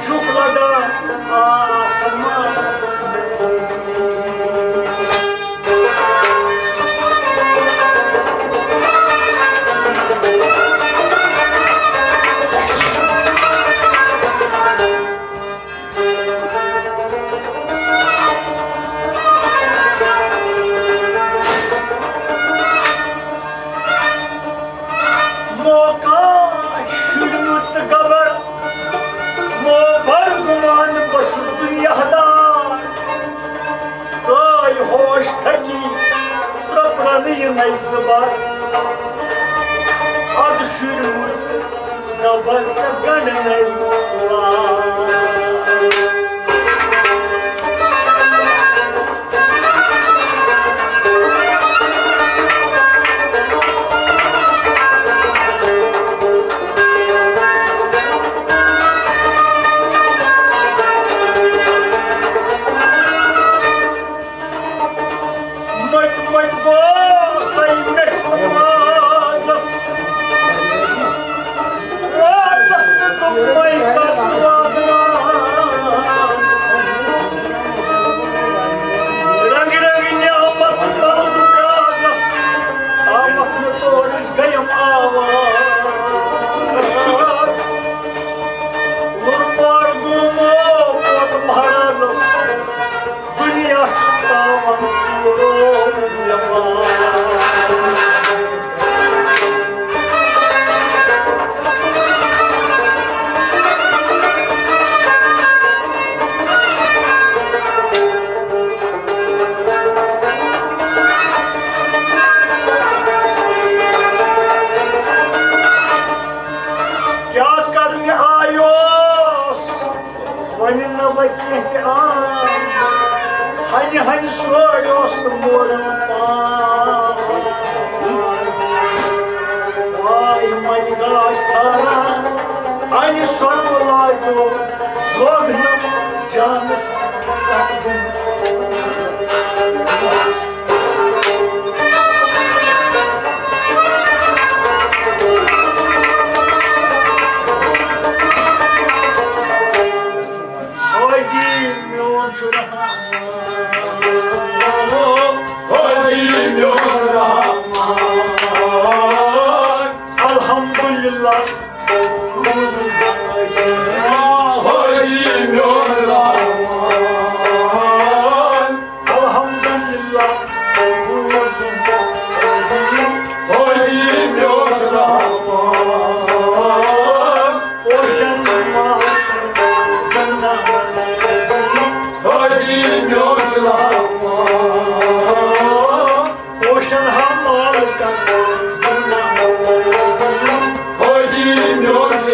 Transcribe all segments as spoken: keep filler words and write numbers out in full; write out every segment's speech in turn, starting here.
چھُکھ لدان آسمانس منٛز۔ موقع شُرمُت تہٕ گبر، مو بر گُمان بہٕ چھُس دُنیا دار۔ کٲلۍ ہوش تھکی ترٛپرنہٕ یِنَے زٕ بار۔ اَدٕ شُرمُت تہٕ گبر ژےٚ گنٛڈنَے لار۔ مٔتۍ مٔتۍ گوٚو سَے مےٚ تہِ وازَس۔ وازَس مےٚ دوٚپ، وۄنۍ کر ژٕ وازوان؟ رنگہِ رنگہِ نعمژ ملدٕ پیازس، تامتھ مےٚ تورٕچ گٔیم آواز۔ لُر پار گوٚو موت مہرازس، دُنیا چھُ تاوان روو مےٚ باز۔ کیٛاہ کرنہِ آیوس؟ وۄنۍ نہٕ بہٕ کینٛہہ تہِ آن، ہنہِ ہنہِ سورُے اوس تہٕ مورُن پان۔ واے وۄنۍ گاش ژھاران، انہِ سۄرپہٕ لاجو زوگنہٕ جانس سپدُن۔ خۄدی میون چھُ رحمان۔ خۄدی میون رحمان۔ الحمدللہ۔ خۄدی میون رحمان۔ الحمدللہ، بوزُم خۄدی، خۄدی میون رحمان۔ اوشن ماتر جنت خۄدی میون رحمان۔ اوشن ہمال کر جنت خۄدی میون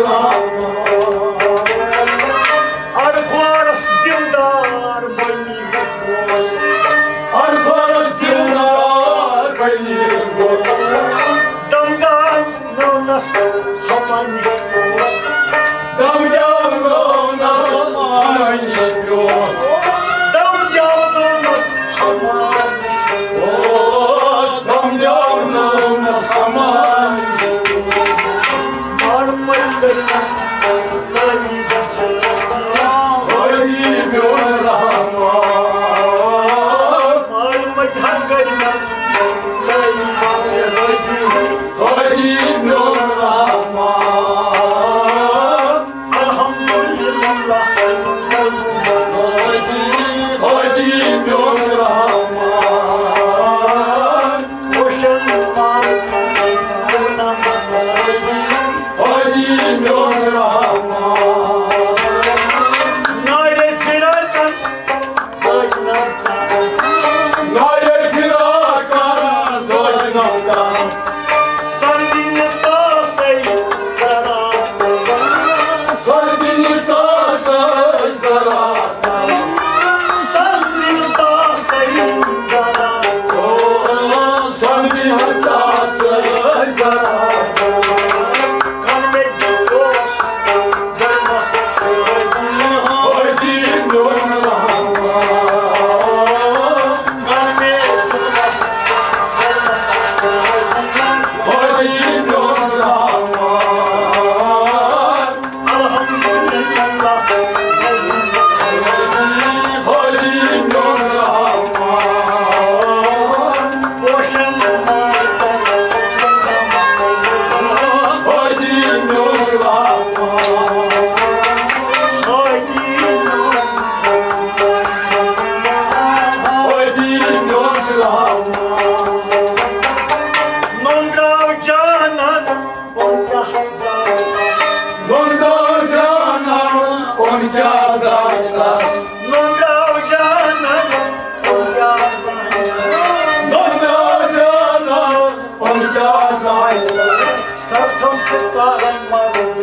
سرکھم ژٕ کر مدد،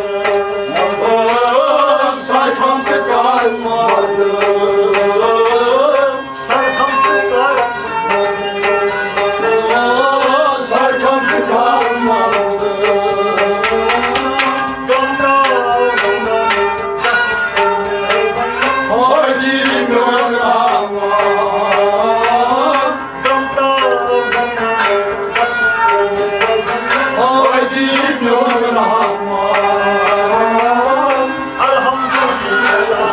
سرکھم ژٕ کر مدد، سرکھم ژٕ کر مدد، سرکھم ژٕ کر مدد۔ ہادی میون رحمان، ہادی میون رحمان۔ الحمدللہ۔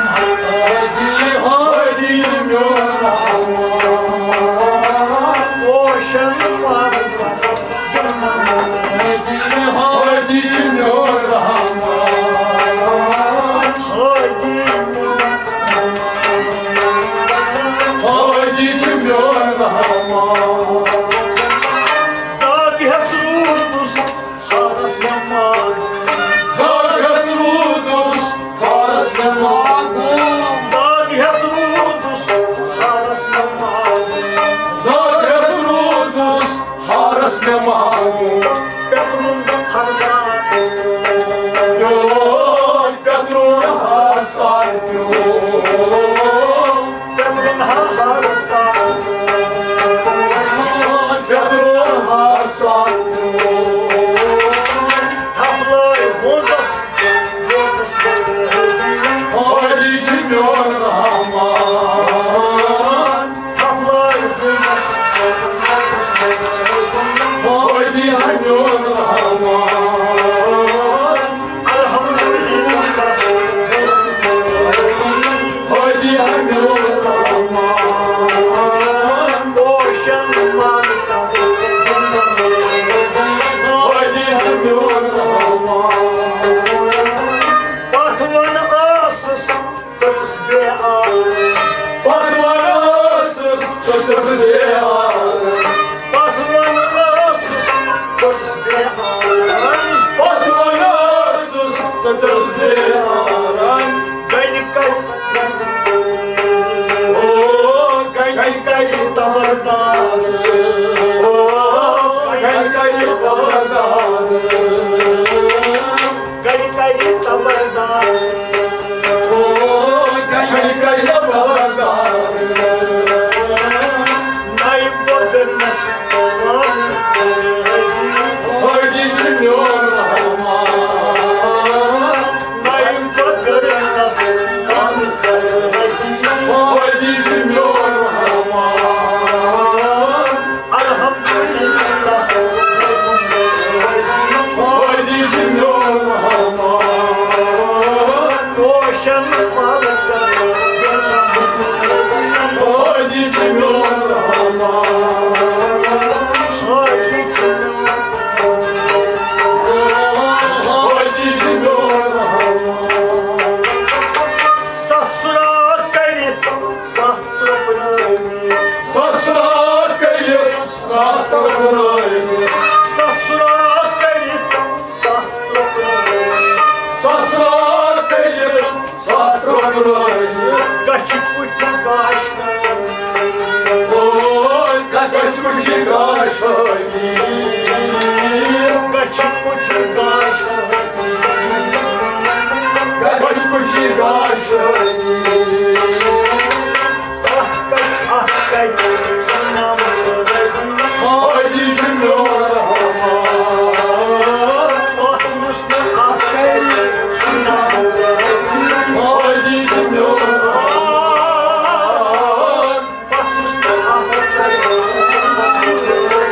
ہادی، ہادی میون رحمان۔ روشن مدد۔ ہادی چھُ میون رحمان۔ ہادی چھُ میون رحمان۔ زاگ ہٮ۪تھ روٗدُس ہارس مےٚ ماگُن۔ زاگ ہٮ۪تھ روٗدُس ہارس مےٚ ماگُن۔ زاگ ہٮ۪تھ روٗدُس ہارس مےٚ ماگُن۔ زاگ ہٮ۪تھ روٗدُس ہارس مےٚ ماگُن۔ پیوٚترُن ہر ساتہٕ پیوٚو، پیوٚترُن ہر ساتہٕ پیوٚو۔ پیوٚترُن ہر ساتہٕ پیوٚو۔ پیوٚترُن ہر ساتہٕ پیوٚو۔ تھپھ لٲے بونٛزس۔ ہادی چھُ میون رحمان۔ تھپھ لٲے بونٛزس۔ ہادی چھُ میون رحمان۔ الحمدللہ۔ ہادی چھُ میون رحمان۔ روشن مدد۔ ہادی چھُ میون رحمان۔ پتھ وَن ٲسٕس ژٔٹٕس بے آرام۔ پتھ وَن ٲسٕس ژٔٹٕس بے آرام۔ پتھ وَن ٲسٕس ژٔٹٕس بے آرام۔ پتھ وَن ٲسٕس ژٔٹٕس بے آرام۔ گَنہِ کَرِ، او، گَنہِ کَرِ تَبَردار۔ او، گَنہِ کَرِ تَبَردار۔ گَنہِ کَرِ تَبَردار۔ او، گَنہِ کَرِ تَبَردار۔ نایہِ بدنس ہادی چھُ میون رحمان۔ نایہِ بدنس ہادی چھُ میون رحمان۔ الحمدللہ۔ ہادی چھُ میون رحمان۔ روشن پالکر۔ ہادی چھُ میون رحمان۔ ہادی چھُ میون، ہادی چھُ میون رحمان۔ ستھ سُراخ کٔرِتھ ستھ ترٛوپنٲوِتھ۔ ستھ سُراخ کٔرِتھ ستھ ترٛوپنٲوِتھ۔ ستھ سُراخ کٔرِتھ ستھ ترٛوپنٲوِتھ۔ ستھ سُراخ کٔرِتھ ستھ ترٛوپنٲوِتھ۔ کچھِ پُٹھِ گاش ہٲوِتھ۔ او، کچھِ پُٹھِ گاش ہٲوِتھ۔ کچھِ پُٹھِ گاش ہٲوِتھ۔ کچھِ پُٹھِ گاش ہٲوِتھ۔ تَتھ کَتھِ، اَتھ کَتھِ، سُنام رٔبی۔ ہادی چھُ میون رحمان۔ تَتھ یُس نہٕ اَتھ کَرِ، سُنام رٔبی۔ ہادی چھُ میون رحمان۔ تَتھ یُس نہٕ اَتھ کَرِ، سُنام رٔبی۔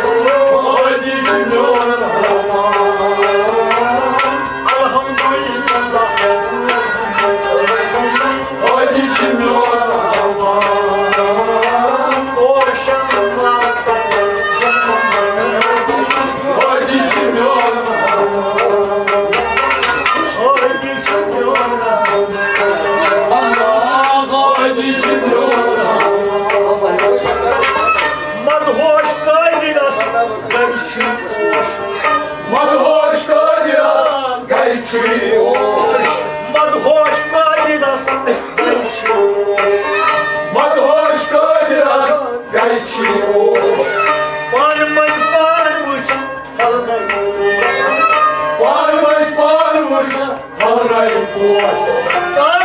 پوش۔